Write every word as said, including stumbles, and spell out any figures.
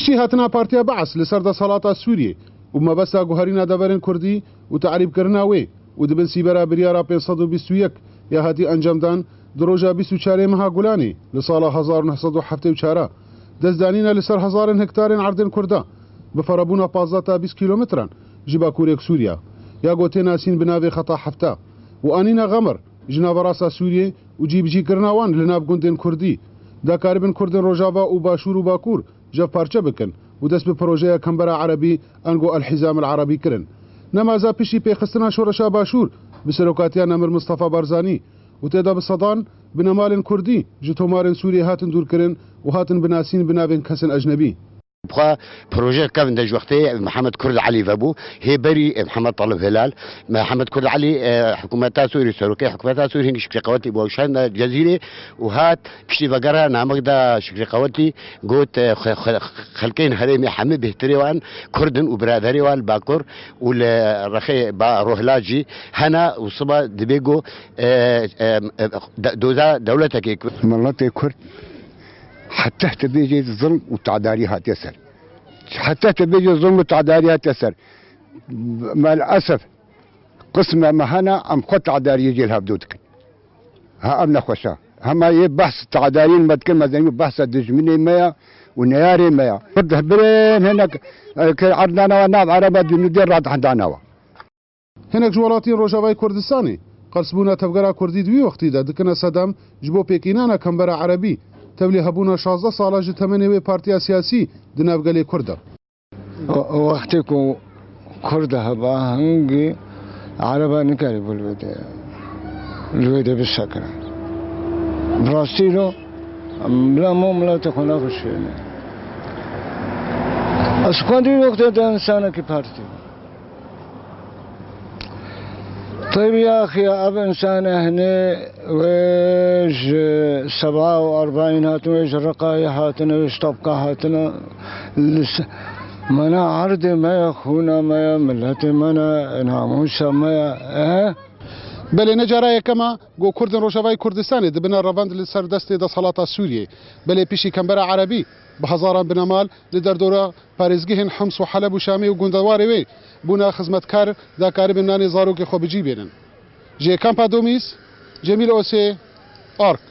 Piştî hatina Partiya Beas li ser desthilata Sûriyê û mebesta guherîna deverên Kurdî û terîbkirina wê û di bin sîbera biryara pênc sed û bîst û yek ya hatî encamdan, di roja bîst û çarê meha Gulanê li sala hezar û neh sed û heftê û çar destdanîna li ser hezarên hektarên erdên Kurda bi ferebûna pazdeh ta bîst kîlometran ji bakurê Sûriya ya ku tê nasîn bi navê Xeta Hefta û anîna Xemir ji naverasta Sûriyê û cîbicîkirina wan li nav gundên Kurdî, da karibin Kurdên Rojava û Başûr û Bakur jevparçe bikin û dest bi projeya Kembera Erebî, ango El Hizam El Erebî, kirin. Nemaza piştî pêxistina Şoreşa Başûr bi serokatiya Nemir Mistefa Barzanî û tê de bi sedan binemalên Kurdî ji tomarên Sûriyê hatin dûrkirin û hatin binasîn bi navên kesên ecnebî. Xwe proje kevin de ji wextê Mihemed Kurd Elî vebû, hê berî Mihemed Talib Hilal. Mihemed Kurd Elî, e, hikûmeta Sûrî, serokê hikûmeta Sûrî hingî Şikrî Qewetî bû, şand Cezîrê û hat piştî vegera namek da Şikrî Qewetî, got, e, xe-, xe-, xelkên herêmê hemî bêhtirê wan Kurd in û biraderê wan li Bakur û li rexê ba Rohilal jî hene û siba dibê ku, e, e, e, de-, doza dewletekê ku Miletê Kurd heta tu bêjê zilm û tedarî hatiye ser. Heta tu bêjê zilm û tedarî hatiye ser. Maalesef qisme me hene em xwe tedariyê jê li hevdû dikin. Ha, ev nexweş e. Hema yê behs tedariyên me dikin, me zanî behsa dijminê me ya û neyarê me ya. Kurd birên hinek, e, ke erdana we nav erebe di nû dê radihendana we. Hinek ji welatiyên Rojavayê Kurdistanê qelsbûna tevgera Kurdî di wî wextî de dikine sedem ji bo pêkînana Kembera Erebî, tevlî hebûna şazdeh sala ji temenê wê partiya siyasî di nav gelê Kurd de. Wextê ku Kurd heba hingî Ereba nikarîbû li wê de, li wê de bisekine. Bi rastî lo bila mo miletê xwe nexweşiyene. Ez xwendî wextê de insanekî partî. Teyb ya axî ev însan e hinê wê ji Seba û Erbaîn hatine, wê ji Riqayê hatine, wê ji Tabka hatine. Li se-, mena erdê me ye, xûna me ye, miletê me ne, namûsa me ye. E? Belê ne cara yekem e ku Kurdên Rojavayê Kurdistanê dibine revend li ser destê desthilata Sûriyê. Belê piştî Kembera Erebî bi hezaran binemal li derdora parêzgehên Hims û Heleb û Şamê û gundewarê wê bûne xizmetkar, da karibin nanê zarokê xwe bi cî bênin. Ji kampa Domîs, Cemîl Osê, Ark.